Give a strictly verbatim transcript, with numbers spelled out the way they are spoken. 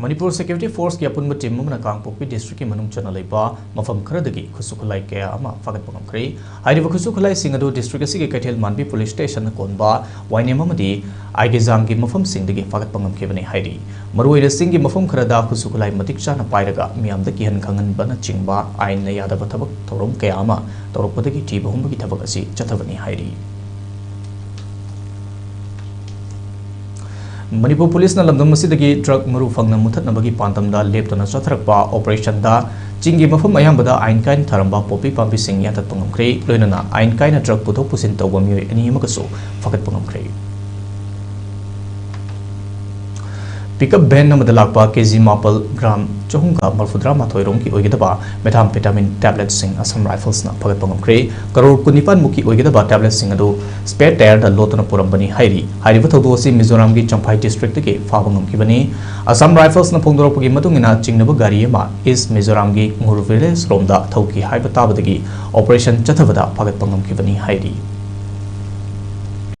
Manipur security ꯐꯣꯔꯁꯀꯤ ꯑꯄꯨꯟꯕ team ꯑꯃꯅ ꯀꯥꯡꯄꯣꯛꯄꯤ ꯗꯤꯁꯇ꯭ꯔꯤꯛꯀꯤ ꯃꯅꯨꯡ ꯆꯟꯅ ꯂꯩꯕ ꯃꯐꯝ ꯈꯔꯗꯒꯤ ꯈꯨꯠꯁꯨ ꯈꯨꯠꯂꯥꯏ ꯀꯌꯥ ꯑꯃ ꯐꯥꯒꯠꯄ ꯉꯝꯈ꯭ꯔꯦ꯫ ꯍꯥꯏꯔꯤꯕ ꯈꯨꯠꯁꯨ ꯈꯨꯠꯂꯥꯏꯁꯤꯡ ꯑꯗꯨ ꯗꯤꯁꯇ꯭ꯔꯤꯛ ꯑꯁꯤꯒꯤ ꯀꯩꯊꯦꯜ ꯃꯥꯟꯕꯤ ꯄꯨꯂꯤꯁ ꯁ꯭ꯇꯦꯁꯟꯅ ꯀꯣꯟꯕ ꯋꯥꯏꯅꯦꯝ ꯑꯃꯗꯤ ꯑꯥꯏꯒꯦꯖꯥꯡꯒꯤ ꯃꯐꯝꯁꯤꯡꯗꯒꯤ ꯐꯥꯒꯠꯄ ꯉꯝꯈꯤꯕꯅꯤ ꯍꯥꯏꯔꯤ꯫ ꯃꯔꯨꯑꯣꯏꯅ ꯆꯤꯡꯒꯤ ꯃꯐꯝ ꯈꯔꯗ ꯈꯨꯠꯁꯨ ꯈꯨꯠꯂꯥꯏ ꯃꯇꯤꯛ ꯆꯥꯅ ꯄꯥꯏꯔꯒ ꯃꯤꯌꯥꯝꯗ ꯀꯤꯍꯟ ꯈꯪꯍꯟꯕꯅꯆꯤꯡꯕ ꯑꯥꯏꯟꯅ ꯌꯥꯗꯕ ꯊꯕꯛ ꯊꯧꯔꯝ ꯀꯌꯥ ꯑꯃ ꯇꯧꯔꯛꯄꯗꯒꯤ ꯊꯤꯕ ꯍꯨꯝꯕꯒꯤ ꯊꯕꯛ ꯑꯁꯤ ꯆꯠꯊꯕꯅꯤ ꯍꯥꯏꯔꯤ꯫ ꯃꯅꯤꯄꯨꯔ ꯄꯨꯂꯤꯁꯅ ꯂꯝꯗꯝ ꯑꯁꯤꯗꯒꯤ ꯗ꯭ꯔꯒ ꯃꯔꯨ ꯐꯪꯅ ꯃꯨꯊꯠꯅꯕꯒꯤ ꯄꯥꯟꯗꯝꯗ ꯂꯦꯞꯇꯅ ꯆꯠꯊꯔꯛꯄ ꯑꯣꯄꯔꯦꯁꯟꯗ ꯆꯤꯡꯒꯤ ꯃꯐꯝ ꯑꯌꯥꯝꯕꯗ ꯑꯥꯏꯟ ꯀꯥꯏꯅ ꯊꯥꯔꯝꯕ ꯄꯣꯄꯤ ꯄꯥꯝꯕꯤꯁꯤꯡ ꯌꯥꯟꯊꯠꯄ ꯉꯝꯈ꯭ꯔꯦ꯫ ꯂꯣꯏꯅꯅ ꯑꯥꯏꯟ ꯀꯥꯏꯅ ꯗ꯭ꯔꯒ ꯄꯨꯊꯣꯛ ꯄꯨꯁꯤꯟ ꯇꯧꯕ ꯃꯤꯑꯣꯏ ꯑꯅꯤ ꯑꯃꯒꯁꯨ ꯐꯥꯒꯠꯄ ꯉꯝꯈ꯭ꯔꯦ꯫ ꯄꯤꯀꯞ ꯚꯦꯟ ꯑꯃꯗ ꯂꯥꯛꯄ ꯀꯦꯖꯤ ꯃꯥꯄꯜ ꯒ꯭ꯔꯥꯝ ꯆꯍꯨꯝꯒ ꯃꯔꯐꯨꯇꯔꯥ ꯃꯥꯊꯣꯏ ꯔꯣꯝꯒꯤ ꯑꯣꯏꯒꯗꯕ methamphetamine ꯇꯦꯕ꯭ꯂꯦꯠꯁꯤꯡ ꯑꯁꯥꯝ ꯔꯥꯏꯐꯜꯁꯅ ꯐꯥꯒꯠꯄ ꯉꯝꯈ꯭ꯔꯦ꯫ ꯀꯔꯣꯔ ꯀꯨꯟꯅꯤꯄꯥꯟ ꯃꯨꯛꯀꯤ ꯑꯣꯏꯒꯗꯕ ꯇꯦꯕ꯭ꯂꯦꯠꯁꯤꯡ ꯑꯗꯨ ꯁ꯭ꯄꯦꯌꯔ ꯇꯥꯌꯔꯗ ꯂꯣꯠꯇꯨꯅ ꯄꯨꯔꯝꯕꯅꯤ ꯍꯥꯏꯔꯤ꯫ ꯍꯥꯏꯔꯤꯕ ꯊꯧꯗꯣꯛ ꯑꯁꯤ ꯃꯤꯖꯣꯔꯥꯝꯒꯤ ꯆꯝꯐꯥꯏ ꯗꯤꯁꯇ꯭ꯔꯤꯛꯇꯒꯤ ꯐꯥꯕ ꯉꯝꯈꯤꯕꯅꯤ꯫ ꯑꯁꯥꯝ ꯔꯥꯏꯐꯜꯁꯅ ꯐꯣꯡꯗꯣꯔꯛꯄꯒꯤ ꯃꯇꯨꯡ ꯏꯟꯅ ꯆꯤꯡꯅꯕ ꯒꯥꯔꯤ ꯑꯃ ꯏꯁ ꯃꯤꯖꯣꯔꯥꯝꯒꯤ ꯉꯨꯔ ꯚꯤꯂꯦꯖ ꯔꯣꯝꯗ ꯊꯧꯈꯤ ꯍꯥꯏꯕ ꯇꯥꯕꯗꯒꯤ ꯑꯣꯄꯔꯦꯁꯟ ꯆꯠꯊꯕꯗ ꯐꯥꯒꯠꯄ ꯉꯝꯈꯤꯕꯅꯤ ꯍꯥꯏꯔꯤ꯫